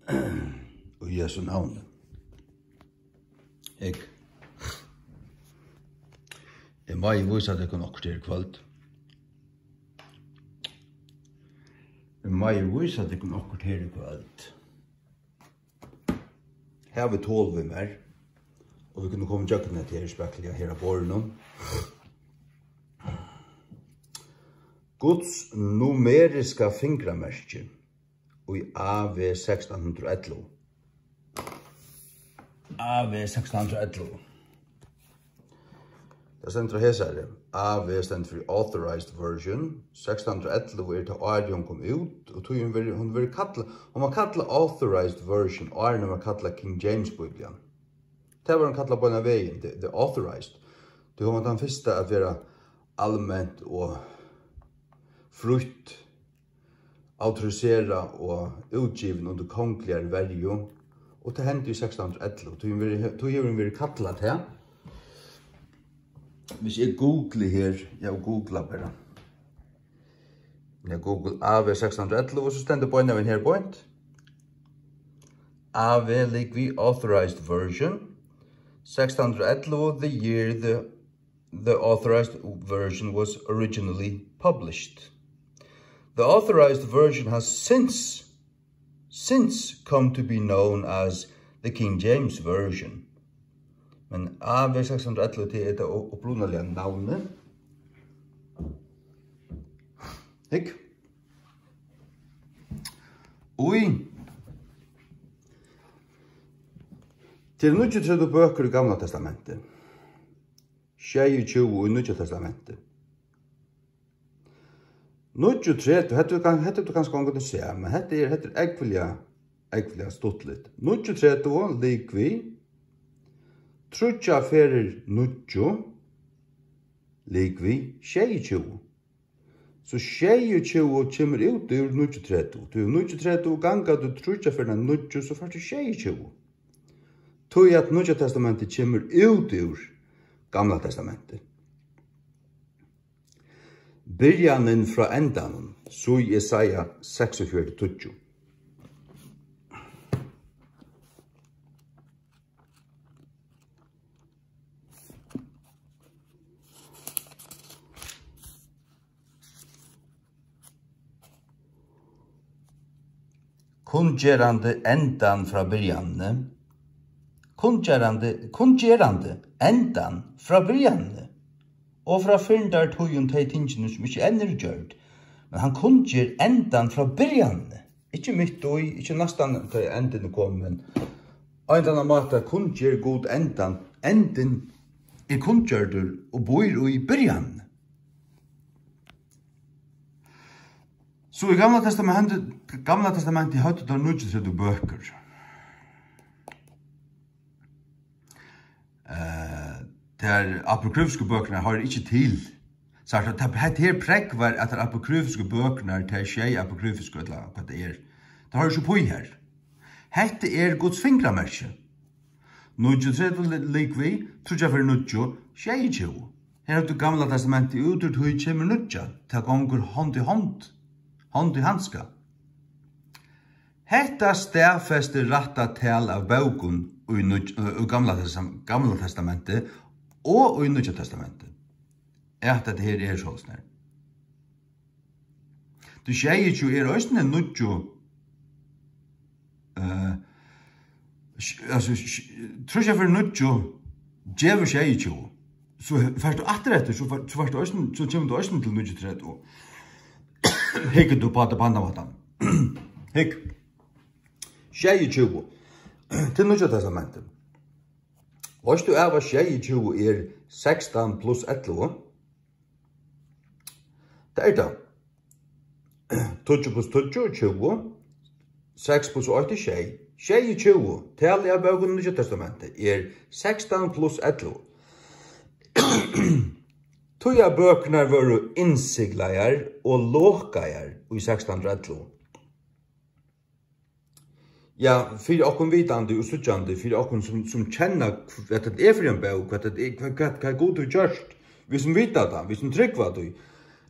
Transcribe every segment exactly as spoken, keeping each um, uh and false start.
Í Jesu navni. Hygg. Eg má jú vísa tykkum okkurt her í kvøld. Eg má jú vísa tykkum okkurt her í kvøld. Havið tol við mær, og vit kunnu koma ígjøgnum hetta her spakuliga her á borðinum. Guds numeriska fingramerki í A V sekstan hundrað og ellivu. A V sekstan hundrað og ellivu. Tað stendur á hesari. A V stendur fyri Authorized Version. Sekstan hundrað og ellivu er tað árið hon kom út, og tí hon verður, hon verður kallað, hon var kallað Authorized Version, áðrenn hon var kallað King James Biblian. Tað var hon kallað beinan vegin, the, the Authorized. Tí hon var tann fyrsta at vera alment og frítt autoriserað og útgivin undir kongligari verju, og tað hendi í sekstan hundrað og ellivu. Tí hon verður, tí hevur hon verið kallað tað. Hvis eg googli her, eg googla bara. Eg Google A V sekstan hundrað og ellivu, og so stendur beinan vegin her beint. A V ligvið Authorized Version. Sekstan hundrað og ellivu, the year the, the Authorized Version was originally published. The Authorized Version has since, since come to be known as the King James Version. Men A V sekstan hundrað og ellivu, tað er tað u-, upprunaliga navnið. Hygg. Í, tað eru níggjuogtretivu bøkur í Gamla Testamenti. Sjeyogtjúgu í Nýggja Testamenti. Níggjuogtretivu, hetta er kann-, hetta er kanska ongantíð sæð, men hetta er, hetta er ógvuliga, ógvuliga stuttligt. Níggjuogtretivu ligvið tríggjar ferðir níggju ligvið sjeyogtjúgu. So sjeyogtjúgu kemur út úr níggjuogtretivu. Tú hevur níggjuogtretivu, gangar tú tríggjar ferðir níggju, so fært tú sjeyogtjúgu. Tí at Nýggja Testamentið kemur út úr Gamla Testamentið. Byrjanin frá endanum, síð Jesaja seksogfjøruti tíggju. Kunngerandi endan frá byrjanini. Kunngerandi, kunngerandi endan frá byrjanini. Og frá fyrndartíðum tey tingini, sum ikki enn eru gjørd. Men hann kunnger endan frá byrjanini. Ikki mitt í, ikki næstan tá endin er komin, men á ein ella annan máta kunnger Gud endan. Endin er kunngjørdur og býr í byrjanini. So í Gamla Testamenti-, Gamla Testamenti høvdu teir níggjuogtretivu bøkur. Eh, tær apokryfisku bøkurnar hoyra ikki til. So at tað, hetta her prógvar, at tær apokryfisku bøkurnar, tær sjey apokryfisku, ella hvat tað er, tað hoyrir ikki upp í her. Hetta er Guds fingramerki. Níggjuogtretivu li-, ligvið tríggjar ferðir níggju, sjeyogtjúgu. Her hevur tú Gamla Testamentið, út úr tí kemur Nýggja. Tað gongur hond í hond, hond í handska. Hetta staðfestir rætta tal av bókum í Nýggj-, í Gamla Testam-, Gamla Testamenti og í Nýggja Testamenti, at hetta her er soleiðis her. Tí sjeyogtjúgu er eisini níggju, eh, sj-, altso, sj-, tríggjar ferðir níggju gevur sjeyogtjúgu. So he-, fert tú aftur eftir, so fer-, so fert tú eisini, so kemur tú eisini til níggjuogtretivu. Hyggur tú upp á tað, á annan máta. Hygg. Sjeyogtjúgu. Til Nýggja Testamentið. Veitst tú av, at sjeyogtjúgu er sekstan pluss ellivu? Tað er tað. Tíggju pluss tíggju er tjúgu. Seks pluss eitt er sjey. Sjeyogtjúgu. Talið av bókum í Nýggja Testamenti er sekstan pluss ellivu. Tí at bøkurnar vóru innsiglaðar og lokaðar í sekstan hundrað og ellivu. Ja, fyri okkum vitandi og síggjandi, fyri okkum sum, sum kenna, hvat tað er fyri ein bók, hvat tað er, hvat, hvat, hvat Gud hevur gjørt. Vit sum vita tað, vit sum trúgva tí.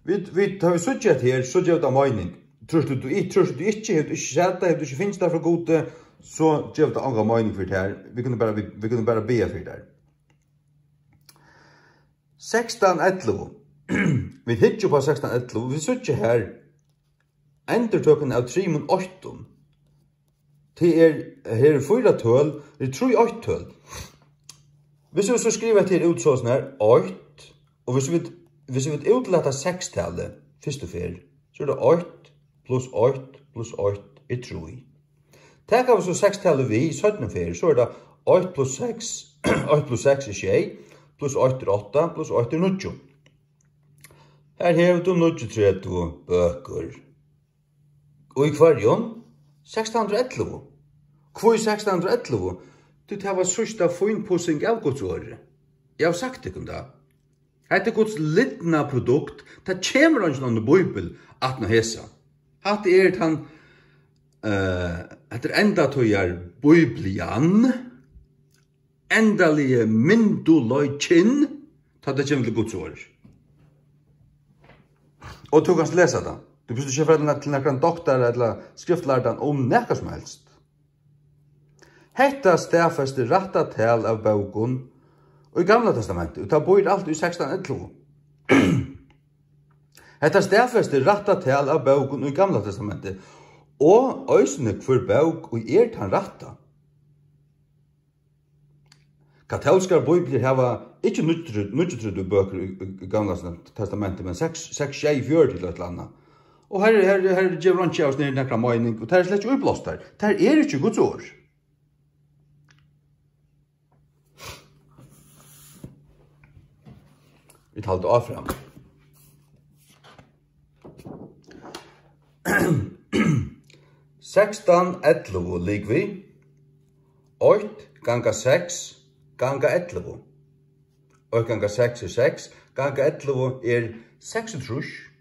Vit, vit, tá vit síggja hetta her, so gevur tað meining. Trýrt tú, tú, trýrt tú ikki, hevur tú ikki sæð tað, hevur tú ikki fingið tað frá Gudi, so gevur tað onga meining fyri tær. Vit kunnu bara, vit, vit kunnu bara biðja fyri tær. Sekstan ellivu. Vit hyggja upp á sekstan ellivu. Vit síggja her endurtøkuna av trimum eittum. Tað er, her eru fýra tøl, tað eru trý eitt-tøl. Viss tú so skrivar hetta her út soleiðis her, eitt, og viss vit, viss vit útlata sekstalið fyrstu ferð, so er tað eitt pluss eitt pluss eitt er trý. Taka vit so sekstalið við seinnu ferð, so er tað eitt pluss seks, eitt pluss seks er sjey, pluss eitt er átta, pluss eitt er níggju. Her hevur tú níggjuogtretivu bøkur. Og í hvørjum? Sekstan hundrað og ellivu. Hví sekstan hundrað og ellivu? Tí tað var síðsta fínpussing av Guds orði. Eg havi sagt tykkum tað. Hetta er Guds lidna produkt. Tað kemur eingin annar bíbel aftan á hesa. Hatta er tann, eh, hetta er endatíðar Biblian. Endaligi myndugleikin, tá tað kemur til Guds orð. Og tú kanst lesa tað. Tú behøvir ikki fara til nakran doktara ella skriftlærdan um nakað sum helst. Hetta staðfestir rætta tal av bókum í Gamla Testamenti, og tað býr alt í sekstan ellivu. Hetta staðfestir rætta tal av bókum í Gamla Testamenti, og eisini hvør bók ið er tann rætta. Katólskar bíbliur hava ikki níggjuogtretivu, níggjuogtretivu bøkur í, í, í Gamla Testamenti, men seks, seks, sjey, fjøruti til eitt ella annað. Og her, her, her gevur einki av oss nakra meining, og tað er slett ikki íblástar. Tað er ikki Guds orð. Vit halda áfram. Sekstan ellivu ligvið eitt ganga seks ganga ellivu. Eitt ganga seks er seks, ganga ellivu er seksogtrýss.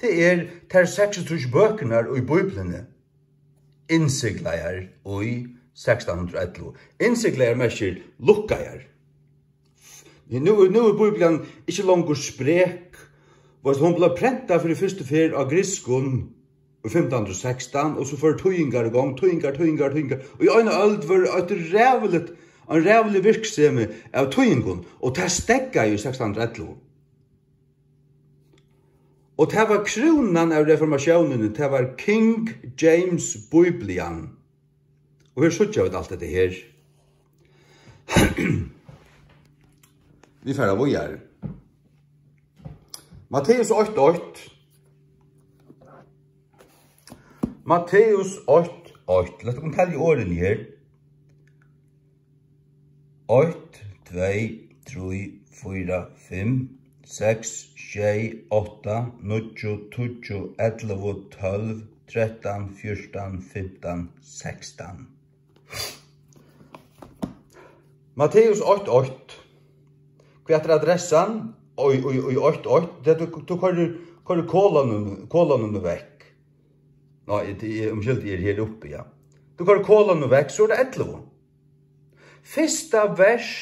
Tað er tær seksogtrýss bøkurnar í Bíbliuni, innsiglaðar í sekstan hundrað og ellivu. Innsiglaðar merkir lukkaðar. Nú, nú er Bíblian ikki longur sprek. Veitst, hon bleiv prentað fyri fyrstu ferð á grikskum í fimtan hundrað og sekstan, og so fóru týðingar í gongd, týðingar, týðingar, týðingar. Og í eina øld var eitt ræðuligt, ein ræðulig virksemi av týðingum, og tað steðgaði í sekstan hundrað og ellivu. Og tað var krúnan av reformatiónini, tað var King James Biblian. Og her síggja vit alt hetta her. Vit fara víðari. Matteus eitt eitt. Matteus eitt eitt. Lat okkum telja orðini her. Eitt, tvey, trý, fýra, fimm, seks, sjey, átta, níggju, tíggju, ellivu, tólv, trettan, fjúrtan, fimtan, sekstan. Matteus eitt eitt. Hvat er adressan? Í, í, í eitt eitt. Tað tú, tú koyrir, koyrir kolanum, kolanum vekk. Nei, eg, eg, umskylda, eg eri her uppi, ja. Tú koyrir kolanum vekk, so er tað ellivu. Fyrsta vers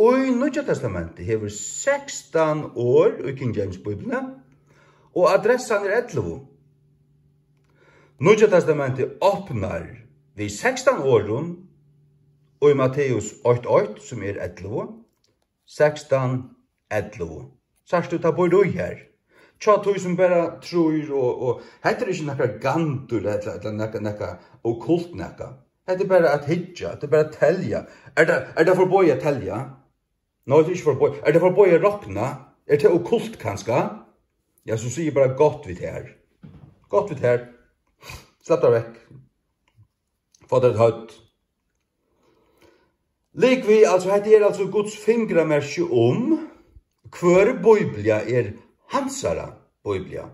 í Nýggja Testamenti hevur sekstan orð í King James Bíbliuni, og adressan er ellivu. Nýggja Testamenti opnar við sekstan orðum í Matteus eitt eitt, sum er ellivu, sekstan, ellivu. Sært tú, tað býr í her. Hjá tí sum bara trýr og, og hetta er ikki nakar gandur ella, ella nakað, nakað okkult nakað. Hetta er bara at hyggja, hetta er bara at telja. Er tað, er tað forboðið at telja? Nei, tað er ikki forboðið. Er tað forboðið at rokna? Er tað okkult kanska? Ja, so sigi eg bara gott við tær. Gott við tær. Slapp tær vekk. Fá tær eitt høvd. Ligvið, altso, hetta er altso Guds fingramerki um, hvør Bíblia er hansara Bíblia.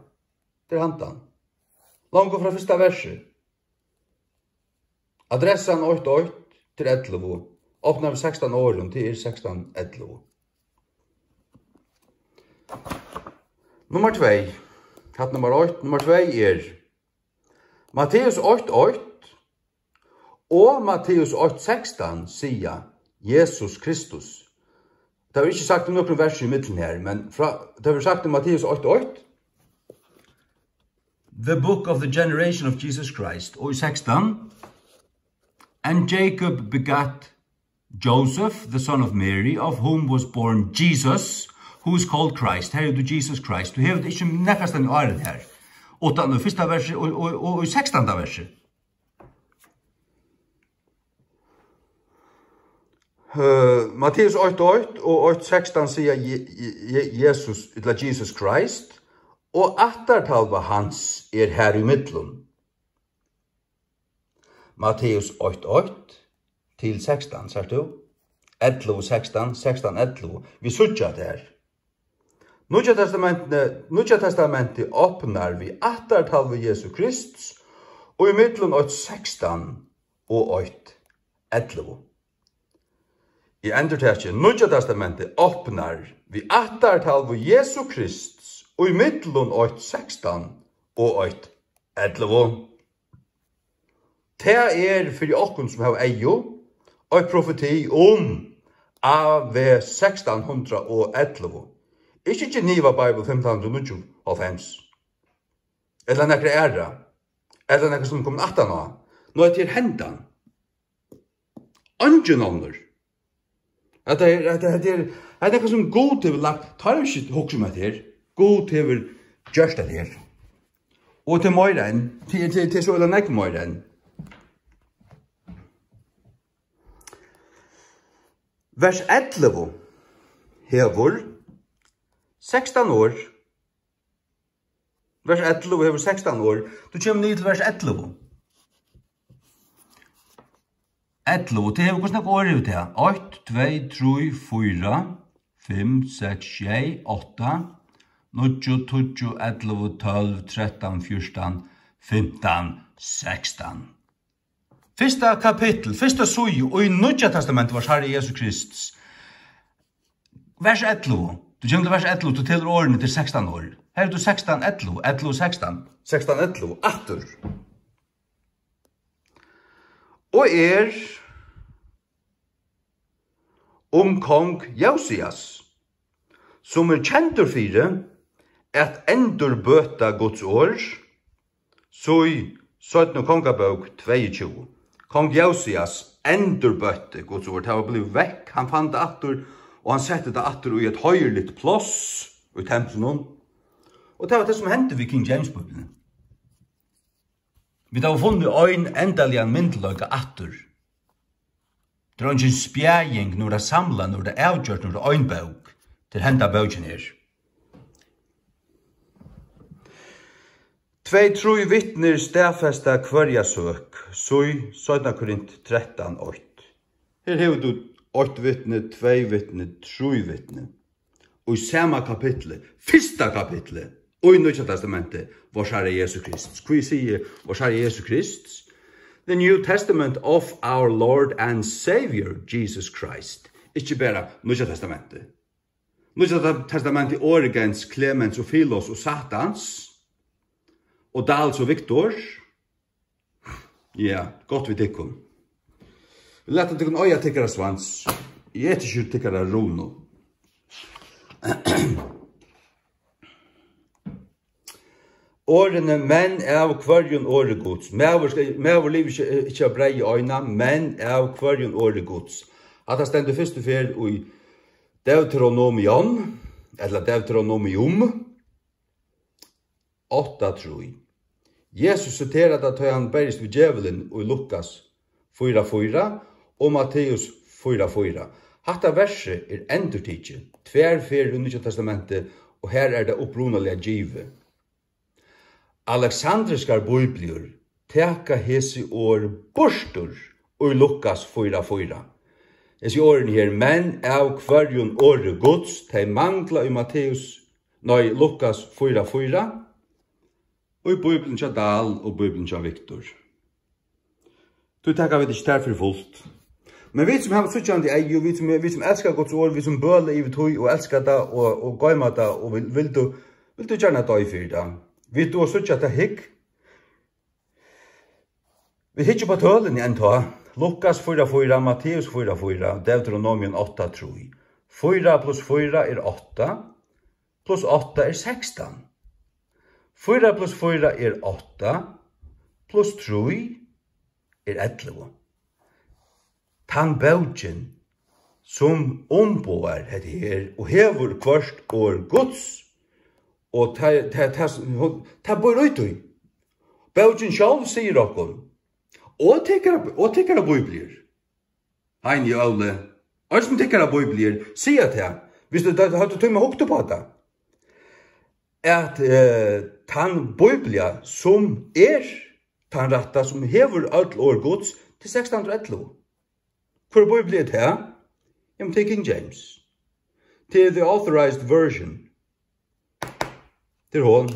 Tað er handan. Longu frá fyrsta versi. Adressan eitt eitt til ellivu. Opnar við sekstan orðum, tað er sekstan ellivu. Nummar tvey. Hatt nummar eitt, nummar tvey er Matteus eitt eitt og Matteus eitt sekstan siga Jesus Kristus. Tað verður ikki sagt í nøkrum versi í millum her, men frá, tað verður sagt í Matteus eitt eitt, The Book of the Generation of Jesus Christ, og í sekstan, "And Jacob begat Joseph, the son of Mary, of whom was born Jesus, who is called Christ." Her er tú Jesus Christ. Tú hevur tað ikki nakað stað í áðrenn her. Uttan í fyrsta versi og, og, og í sekstanda versi. Eh, Matteus eitt eitt og eitt sekstan siga Je-, Je-, Je-, Jesus, ella Jesus Christ, og ættartalva hans er her í millum. Matteus eitt eitt til sekstan, sært tú? Ellivu sekstan, sekstan ellivu. Vit síggja tað her. Nýggja Testamentið, Nýggja Testamentið opnar við ættartalvu Jesu Krists, og í millum eitt sekstan og eitt ellivu. Eg endurtaki, Nýggja Testamentið opnar við ættartalvu Jesu Krists, og í millum eitt sekstan og eitt ellivu. Tað er fyri okkum, sum hava eygu, eitt profeti um A V sekstan hundrað og ellivu. Ikki Geneva Bible fimtan hundrað og níggjuoghálvfems, ella nakra aðra, ella nakra, sum er komin aftan á. Nei, tað er hendan. Eingin onnur. Hetta er, hetta, hetta er, hetta er nakað, sum Gud hevur lagt, tá er ikki hugsa um hetta her. Gud hevur gjørt hetta her. Og til meira enn, til, til, til so er tað nógv meira enn. Vers ellivu hevur sekstan orð. Vers ellivu hevur sekstan orð. Tú kemur niður til vers ellivu. Ellivu, tað hevur, hvussu nógv orð hevur tað? Eitt, tvey, trý, fýra, fimm, seks, sjey, átta, níggju, tíggju, ellivu, tólv, trettan, fjúrtan, fimtan, sekstan. Fyrsta kapittul, fyrsta síðu í Nýggja Testamentinum, vár Harri Jesus Kristus. Vers ellivu. Tú kemur til vers ellivu, tú telur orðini til sekstan orð. Her er tú sekstan, ellivu, ellivu, sekstan, sekstan, ellivu, aftur. Og er um kong Josias, sum er kendur fyri at endurbøta Guds orð, sígg Seinnu Kongabók tveyogtjúgu. Kong Josias endurbøtti Guds orð. Tað var blivið vekk. Hann fann tað aftur, og hann setti tað aftur í eitt heiðurligt pláss í templinum. Og tað var tað, sum hendi við King James Bíbliuni. Vit hava funnið ein endaligan myndugleika aftur. Tað er eingin spjaðing, nú er tað samlað, nú er tað avgjørt, nú er tað ein bók. Tað er henda bókin her. Tvey, trý vitnir staðfesta hvørja søk, sígg Seinna Korint trettan eitt. Her hevur tú eitt vitni, tvey vitni, trý vitni. Í sama kapitli, fyrsta kapitli, í Nýggja Testamenti, vár Harra Jesus Kristus. Hví sigi eg vár Harra Jesus Kristus? The New Testament of our Lord and Savior Jesus Christ. Ikki bara Nýggja Testamenti. Nýggja Testamenti, Origens, Klemens og Filos og Satans og Dals og Viktors. Ja, gott við tykkum. Lat tykkum eiga tykkara svans. Eg eti ikki tykkara runu. Orðini, men av hvørjum orði Guds. Maður skal, maður livir ikki, ikki av breyði eina, men av hvørjum orði Guds. Hatta stendur fyrstu ferð í Deuteronomion, ella Deuteronomium, átta trý. Jesus siterar tað, tá hann berjist við djevulin í Lukas fýra fýra og Matteus fýra fýra. Hatta versið er endurtikið tvær ferðir í Nýggja Testamenti, og har er tað upprunaliga givið. Aleksandriskar bíbliur taka hesi orð burtur í Lukas fýra fýra. Hesi orðini her, men av hvørjum orði Guds, tey mangla í Matteus, nei, Lukas fýra fýra, og í Bíbliuni hjá Dahl og Bíbliuni hjá Viktor. Tí taka vit ikki tær fyri fult. Men vit sum hava síggjandi eygu, vit sum, vit sum elska Guds orð, vit sum bøla yvir tí og elska tað og, og goyma tað og vil, vildu, vildu gjarna doyð fyri tað. Vit duga at síggja tað, hygg. Vit hyggja upp á tølini enntá. Lukas fýra fýra, Matteus fýra fýra, Deuteronomium átta trý. Fýra pluss fýra er átta, pluss átta er sekstan. Fýra pluss fýra er átta, pluss trý er ellivu. Tann bókin, sum umboðar hetta her, og hevur hvørt orð Guds, og tað, tað, tað, hon, tað býr í tí. Bókin sjálv sigur okkum, og tykkara, og tykkara bíbliur, Heini og Óli, eisini tykkara bíbliur, siga tað, viss tú, tá, tú tíma hugt upp á tað, at, eh, tann bíblia, sum er tann rætta, sum hevur øll orð Guds, til sekstan hundrað og ellivu. Hvør bíblia er tað? Jamen, tað er King James. Tað er the authorized version. Tað er hon.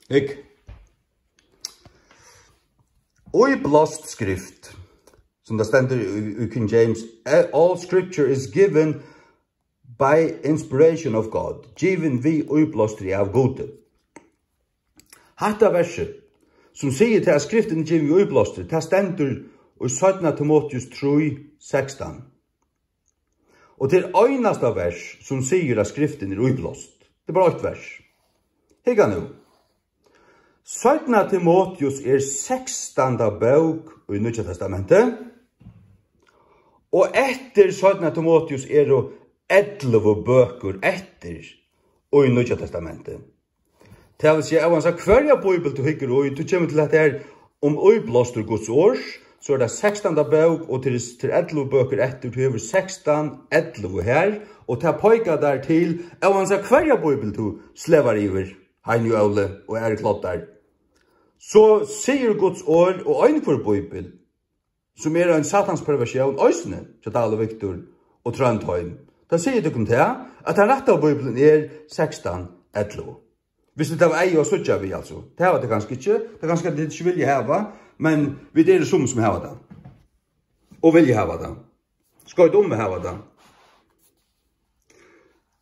Hygg. Íblást skrift, sum tað stendur í, í King James, "All scripture is given by inspiration of God", givin við íblástri av Gudi. Hatta versið, sum sigur tað, at skriftin er givin við íblástri, tað stendur í seinna Timoteus trý sekstan. Og tað er einasta vers, sum sigur, at skriftin er íblást. Tað er bara eitt vers. Hygga nú. Seinna Timoteus er sekstanda bók í Nýggja Testamenti, og eftir seinna Timoteus eru ellivu bøkur eftir í Nýggja Testamenti. Tað vil siga, óansæð hvørja bíbel tú hyggur í, tú kemur til hetta her um íblástur Guds orðs, so er tað sekstanda bók, og til, til ellivu bøkur eftir, tú hevur sekstan, ellivu her, og tað peikar tær til, óansæð hvørja bíbel tú slevar yvir, Heini og Óli og aðrir kloddar, so sigur Guds orð, og ein hvør bíbel, sum er ein satans perversión eisini hjá Dahl og Victor og Trondheim, tað sigur tykkum tað, at tann rætta bíblian er sekstan ellivu. Viss tit hava eygu at síggja við, altso. Tað hava tit kanska ikki, tað er kanska, at tit ikki vilja hava, men vit eru sum, sum hava tað. Og vilja hava tað. Skoyt um at hava tað.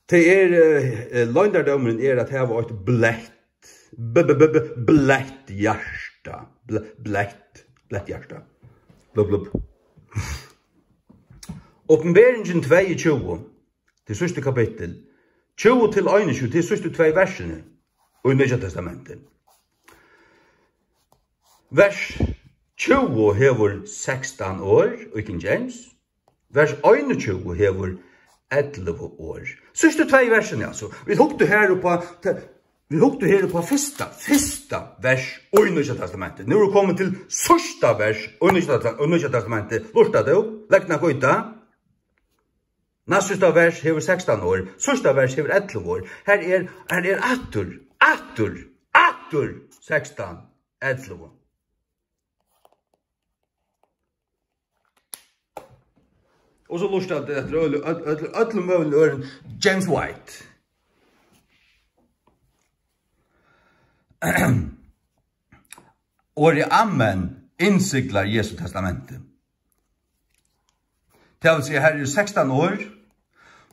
Tað er, eh, eh, loyndardómurin er at hava eitt bleytt, b-, b-, b-, b-, bleytt hjarta. Ble-, bleytt, bleytt hjarta. Blub, blub. Opinberingin tveyogtjúgu, tað síðsta kapittul. Tjúgu til einogtjúgu, tað síðstu tvey versini í Nýggja Testamenti. Vers tjúgu hevur sekstan orð í King James. Vers einogtjúgu hevur ellivu orð. Síðstu tvey versini, altso. Vit hugdu her upp á, vit hugdu her upp á fyrsta, fyrsta vers í Nýggja Testamenti. Nú eru vit komin til síðsta vers í Nýggja Testamenti, í Nýggja Testamenti. Lurta tú, legg nakað í tað. Næstsíðsta vers hevur sekstan orð, síðsta vers hevur ellivu orð. Her er, her er aftur, aftur, aftur sekstan, ellivu. Og so lurta tit eftir øll-, øll-, øll-, øllum møguligum øðrum. James White. Orðið amen innsiglar Jesu testament. Tað vil siga, her eru sekstan orð,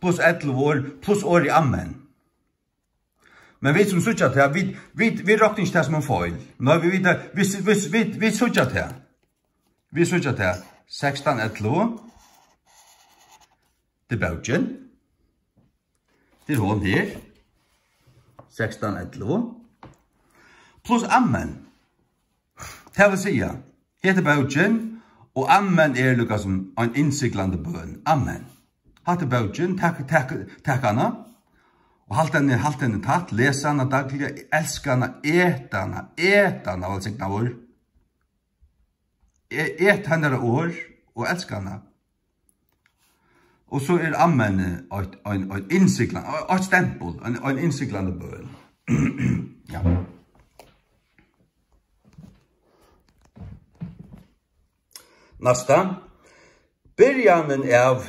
pluss ellivu orð, pluss orðið amen. Men vit sum síggja tað, vit, vit, vit rokna ikki tað sum ein feil. Nei, vit vita, vit, vit, vit, vit síggja tað. Vit síggja tað. Sekstan ellivu. Tað er bókin. Tað er hon her. Sekstan ellivu. Pluss amen. Tað vil siga, hetta er bókin, og amen er líka sum ein innsiglandi bøn. Amen. Hatta er bókin, tak, tak, tak hana, og halt henni, halt henni tætt, les hana dagliga, elska hana, et hana, et hana, vælsignaður. E-, et hennara orð og elska hana. Og so er amen eitt, ein, ein innsiglan-, eitt stempul, ein, ein innsiglandi bøn. Ja. Næsta. Byrjanin av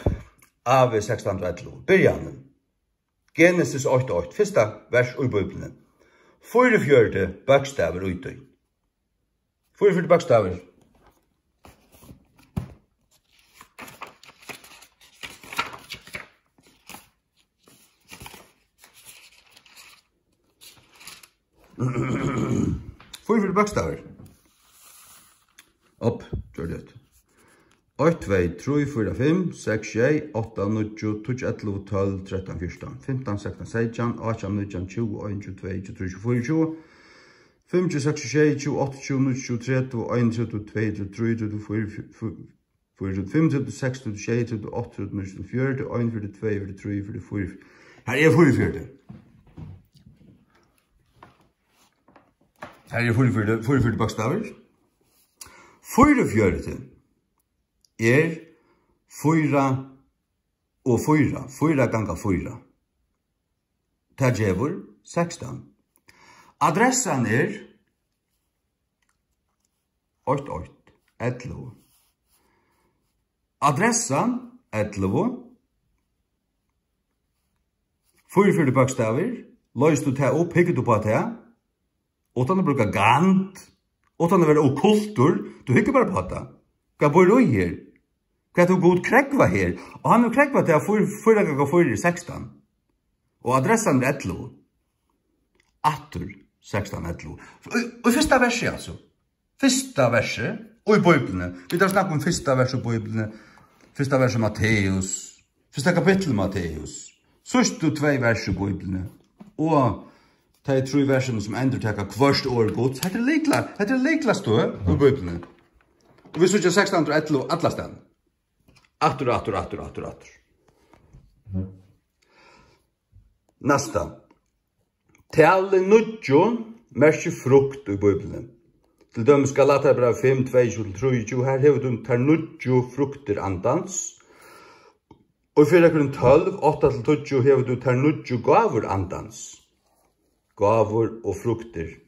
A V sekstan hundrað og ellivu. Byrjanin. Genesis eitt eitt, fyrsta vers í Bíbliuni. Fýraogfjøruti bókstavir í tí. Fýraogfjøruti bókstavir. Fýraogfjøruti bókstavir. Upp, gjør tað. Eitt, tvey, trý, fýra, fimm, seks, sjey, átta, níggju, tíggju, ellivu, tólv, trettan, fjúrtan, fimtan, sekstan, seytjan, átjan, nítjan, tjúgu, einogtjúgu, tveyogtjúgu, trýogtjúgu, fýraogtjúgu, fimmogtjúgu, seksogtjúgu, sjeyogtjúgu, áttaogtjúgu, níggjuogtjúgu, tretivu, einogtretivu, tveyogtretivu, trýogtretivu, fýraogtretivu, fimmogtretivu, seksogtretivu, sjeyogtretivu, áttaogtretivu, níggjuogtretivu, fjøruti, einogfjøruti, tveyogfjøruti, trýogfjøruti, fýraogfjøruti. Her er fýraogfjøruti, fýraogfjøruti bókstavir. Fýraogfjøruti er fýra og fýra. Fýra ganga fýra. Tað gevur sekstan. Adressan er eitt eitt ellivu. Adressan ellivu. Fýraogfjøruti bókstavir. Loysir tú tað upp, hyggur tú upp á tað? Uttan at brúka gand, uttan at vera okkultur, tú hyggur bara upp á tað. Hvat býr í her? Hvat hevur Gud krógvað her? Og hann hevur krógvað tað, at fýra, fýra ganga fýra er sekstan. Og adressan er ellivu. Aftur sekstan ellivu. Í, í fyrsta versi, altso. Fyrsta versi í Bíbliuni. Vit hava snakkað um fyrsta vers í Bíbliuni. Fyrsta vers í Matteus. Fyrsta kapittul í Matteus. Síðstu tvey vers í Bíbliuni. Og tey trý versini sum endurtaka hvørt orð Guds. Hetta er lykla-, hetta er lyklastøð í Bíbliuni. Og vit síggja sekstan hundrað og ellivu allastaðni. Aftur, aftur, aftur, aftur, aftur. Næsta. Talið níggju merkir frukt í Bíbliuni. Til dømis Galatarabræv fimm, tveyogtjúgu til trýogtjúgu, har hevur tú tær níggju fruktir andans. Og í fyrra Korint tólv, átta til tíggju hevur tú tær níggju gávur andans. Gávur og fruktir.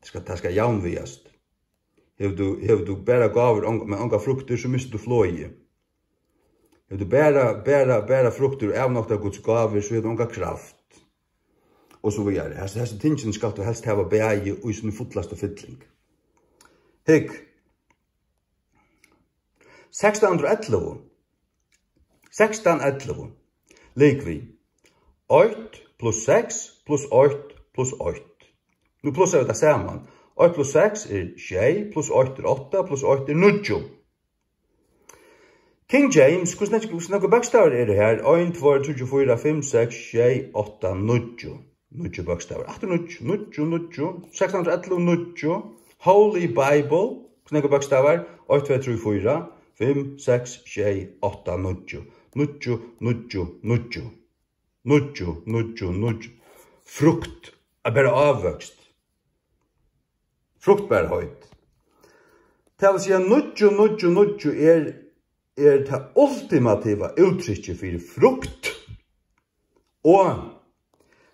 Tað skal, tað skal javnvigast. Hevur tú, hevur tú bara gávur, ong-, men ongar fruktir, so mistir tú flogið. Hevur tú bara, bara, bara fruktir og avnoktar Guds gávur, so hevur tú onga kraft. Og so víðari. Hesi, hesi tingini skalt tú helst hava bæði í síni fullastu fylling. Hygg. Sekstan hundrað og ellivu. Sekstan ellivu. Ligvið. Eitt pluss seks pluss eitt pluss eitt. Nú plussa vit tað saman. Eitt pluss seks er sjey, pluss eitt er átta, pluss eitt er níggju. King James, hvussu nógv, hvussu nógvir bókstavar eru har? Ein, tveir, tríggir, fýra, fimm, seks, sjey, átta, níggju. Níggju bókstavar. Aftur níggju, níggju, níggju. Sekstan hundrað og ellivu, níggju. Holy Bible, hvussu nógvir bókstavar? Eitt, tvey, trý, fýra, fimm, seks, sjey, átta, níggju. Níggju, níggju, níggju. Níggju, níggju, níggju. Frukt, at bera ávøkst. Fruktbarheit. Tað vil siga, níggju, níggju, níggju er, er tað ultimativa úttrykkið fyri frukt. Og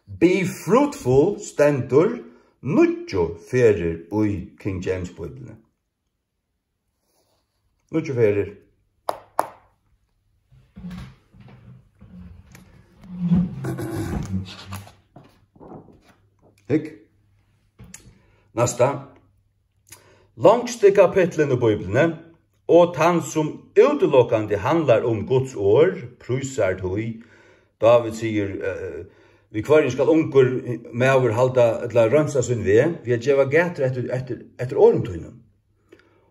be fruitful stendur níggju ferðir í King James Bíbliuni. Níggju ferðir. Hygg. Næsta. Longsti kapitlin í Bíbliuni, og tann sum útilokandi handlar um Guds orð, prísar tí. Dávid sigur, eh, við hvørjum skal ungur maður halda ella reinsa sín veg? Við at geva gætur eftir, eftir, eftir orðum tínum.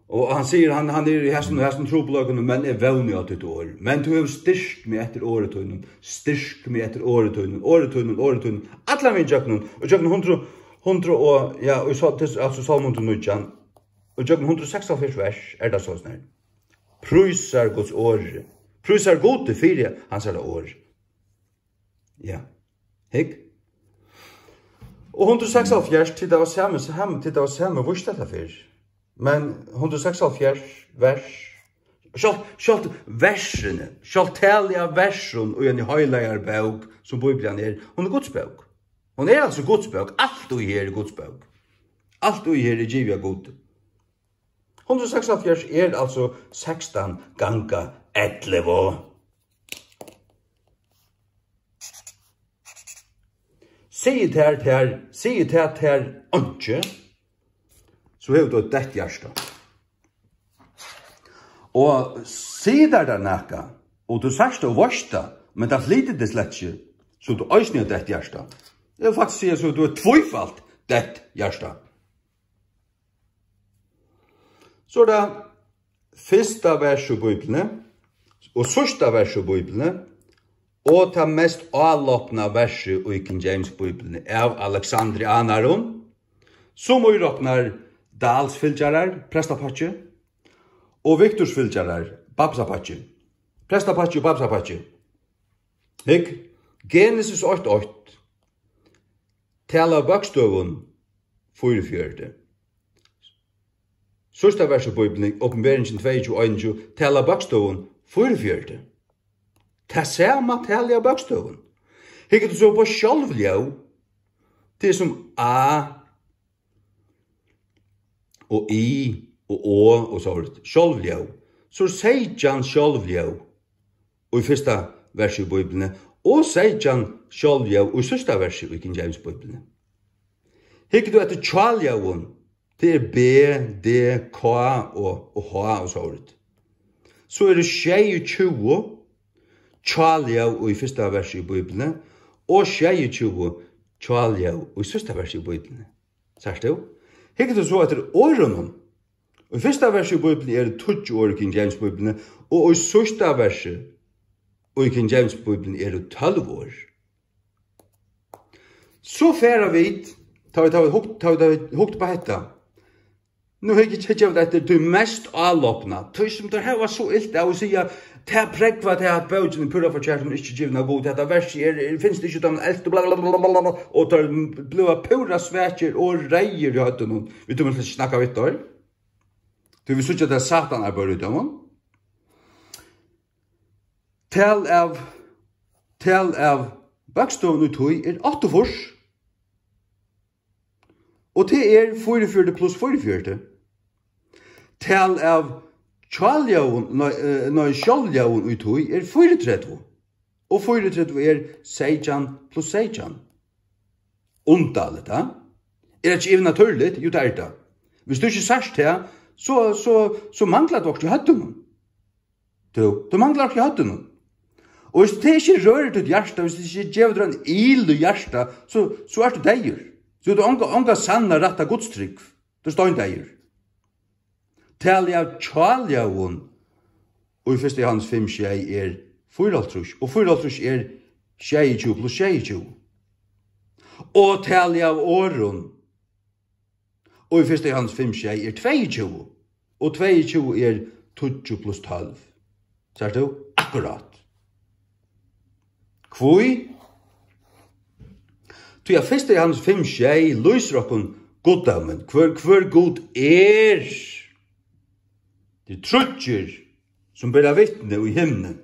Og hann sigur, hann, hann er í hesum, hesum trupulleikunum, men eg vóni á títt orð. Men tú hevur styrkt meg eftir orði tínum. Styrk meg eftir orði tínum, orði tínum, orði tínum. Allan vegin gjøgnum, og gjøgnum hundrað, hundrað og, ja, og so, til, altso Sálm hundrað og nítjan. Og gjøgnum hundrað og seksoghálvfjerðs vers er tað soleiðis her. Prísar Guds orði. Prísar Gudi fyri hansara orð. Ja. Hygg. Og hundrað og seksoghálvfjerðs, tí tað var sami, sami, tí tað var sami víst hetta fyrr. Men hundrað og seksoghálvfjerðs vers, sjálvt, sjálvt versini, sjálvt talið av versum í eini heilagari bók, sum Bíblian er, hon er Guds bók. Hon er altso Guds bók. Alt í her er Guds bók. Alt í her er givið av Gudi. Hundrað og seksoghálvfjerðs er altso sekstan ganga ellivu. Sigi tær, tær, sigi tað tær einki, so hevur tú eitt deytt hjarta. Og sigur tær tað nakað, og tú sært tað og veitst tað, men tað flytur teg slett ikki, so tú eisini hevur deytt hjarta. Eg vil faktiskt siga, so tú hevur tvífalt deytt hjarta. So er tað fyrsta vers í Bíbliuni og síðsta vers í Bíbliuni og tað mest álopna versið í King James Bíbliuni av Aleksandrianarum, sum íroknar Dahls fylgjarar, prestapakki, og Viktors fylgjarar, bamsapakki. Prestapakki og bamsapakki. Hygg, Genesis eitt eitt, talar bókstavum fýraogfjøruti. Síðsta vers í Bíbliuni, Opinberingin tveyogtjúgu einogtjúgu, talar bókstavum fýraogfjøruti. Tað sama talið av bókstavum. Hyggur tú so upp á sjálvljóð, tað er sum A og I og O og so víðari. Sjálvljóð. So er seytjan sjálvljóð í fyrsta versi í Bíbliuni og seytjan sjálvljóð í síðsta versi í King James Bíbliuni. Hyggur tú eftir hjáljóðum, tað er B, D, K og, og H og so víðari. So eru sjeyogtjúgu hjáljóð í fyrsta versi í Bíbliuni og sjeyogtjúgu hjáljóð í síðsta versi í Bíbliuni. Sært tú? Hyggur tú so eftir orðunum? Í fyrsta versi í Bíbliuni eru tíggju orð í King James Bíbliuni, og í síðsta versi í King James Bíbliuni eru tólv orð. So fara vit, tá vit, tá vit hugt, tá vit, tá vit hugt upp á hetta. Nú hyggi eg, hyggi eg eftir tí mest álopna, tí sum teir hava so ilt av at siga, tað prógvar tað, at bókin er púra forkert, hon er ikki givin av Gud, hetta versið er, er, finst ikki, tá man eltur, bla, bla, bla, og teir blíva púra svakir og reyðir í høvdinum. Vit tíma ikki snakka við teir. Tí vit síggja, at Satan arbeiðir í teimum. Tal av, tal av bókstavum í tí er áttaogfýrs. Og tað er fýraogfjøruti pluss fýraogfjøruti. Tal av hjáljóðum, nei, eh, nei, sjálvljóðum í tí er fýraogtretivu. Og fýraogtretivu er seytjan pluss seytjan. Undarligt, ha? Er tað ikki yvirnatúrligt? Jú, tað er tað. Viss tú ikki sært tað, so, so, so manglar tú okkurt í høvdinum. Tú, tú manglar okkurt í høvdinum. Og viss tað ikki rørir títt hjarta, viss tað ikki gevur tær ein ild í hjarta, so, so ert tú deyður. So tú onga, onga sanna, rætta gudstrúgv. Tú ert steindeyður. Talið av hjáljóðum í fyrsta Jóhannes fimm sjey er fýraoghálvtrýss, og fýraoghálvtrýss er sjeyogtjúgu pluss sjeyogtjúgu. Og talið av orðum í fyrsta Jóhannes fimm sjey er tveyogtjúgu, og tveyogtjúgu er tíggju pluss tólv. Sært tú? Akkurát. Hví? Tí at fyrsta Jóhannes fimm sjey lýsir okkum guddómin, hvør, hvør Gud er. Tað er tríggir, sum bera vitni í himni.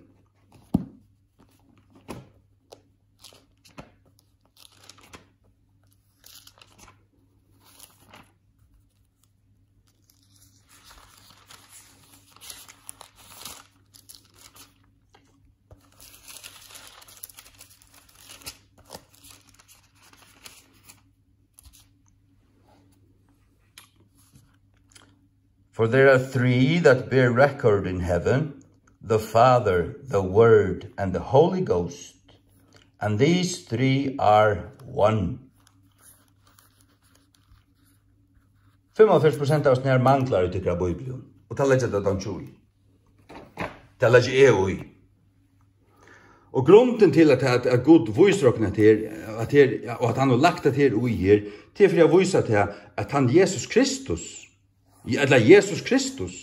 For there are three that bear record in heaven, the Father, the Word, and the Holy Ghost, and these three are one. Fimmoghálvfjerðs prosent av oss nær manglar í tykkara bíblium, og tað leggja tey einki í. Tað leggi eg í. Og grundin til, at, at, at Gud vísir okkum hetta her, at her, og at hann hevur lagt hetta her í her, tað er fyri at vísa til, at hann Jesus Kristus, ella Jesus Kristus,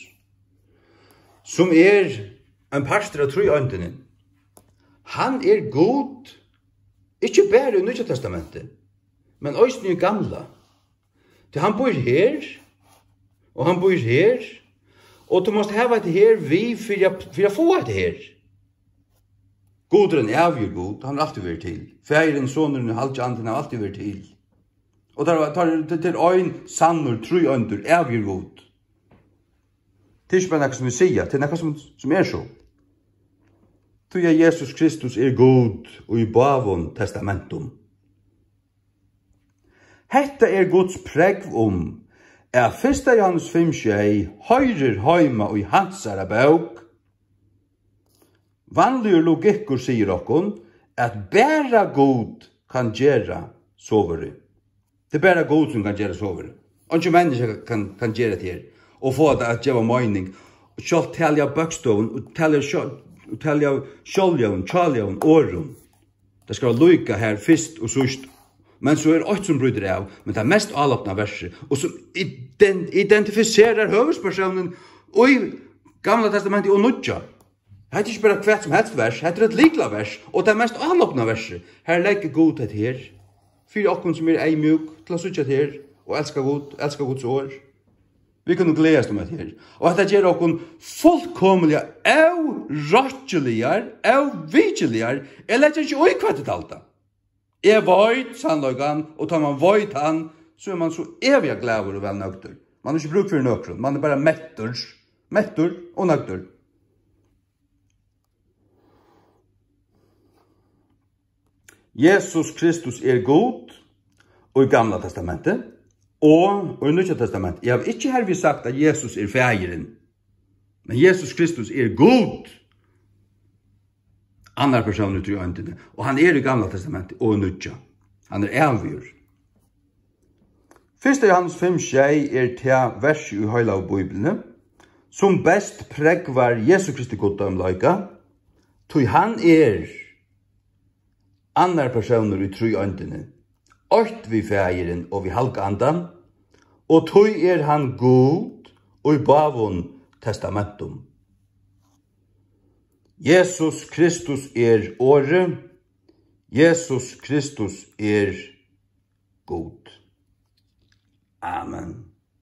sum er ein partur av tríeindini, hann er Gud, ikki bara í Nýggja Testamenti, men eisini í Gamla. Tí hann býr her, og hann býr her, og tú mást hava hetta her við fyri at, fyri at fáa hetta her. Gud er ein ævigur Gud, hann hevur altíð verið til. Faðirin, Sonurin og Heilagi Andin hava altíð verið til. Og tað er, tað er, tað er ein sannur, tríeindur, ævigur Gud. Tað er ikki bara nakað, sum vit siga, tað er nakað, sum, sum er so. Tí at Jesus Kristus er Gud í báðum testamentum. Hetta er Guds prógv um, at fyrsta Jóhannes fimm sjey hoyrir heima í hansara bók. Vanligur logikkur sigur okkum, at bara Gud kann gera sovorðið. Tað er bara Gud, sum kann gera sovorðið. Eingin menniskja kann, kann gera tað her og fáa tað at geva meining. Og sjálvt talið av bókstavum, og talið av sjál-, og talið av sjálvljóðum, hjáljóðum, orðum. Tað skal vera líka her fyrst og síðst, Men so er eitt, sum brýtur av, men tað mest álopna versið, og sum ident-, identifiserar høvuðspersónin í Gamla Testamenti og Nýggja. Hetta er ikki bara hvat sum helst vers, hetta er eitt lyklavers, og tað mest álopna versið. Har leggur Gud hetta her, fyri okkum, sum eru eyðmjúk, til at síggja hetta her, og elska Gud, elska Guds orð. Vit kunnu gleðast um hetta her. Og hetta ger okkum fullkomiliga órokkiligar, óvikiligar. Eg leggi ikki í, hvat tit halda. Eg veit sannleikan, og tá man veit hann, so er man so eviga glaður og væl nøgdur. Man hevur ikki brúk fyri nøkrum, man er bara mettur, mettur og nøgdur. Jesus Kristus er Gud í Gamla Testamenti og í Nýggja Testamenti. Eg havi ikki hervið sagt, at Jesus er Faðirin, men Jesus Kristus er Gud, annar persónur í trýeindini, og hann er í Gamla Testamenti og í Nýggja. Hann er avgjørd. Fyrsta Jóhannes fimm sjey er tað vers í Heilagu Bíbliuni, sum best prógvar Jesu Kristi guddómleika, tí hann er annar persónur í trýeindini, eitt við Faðirin og við Halga Andan, og tí er hann Gud í báðum testamentum. Jesus Kristus er Orðið, Jesus Kristus er Gud. Amen.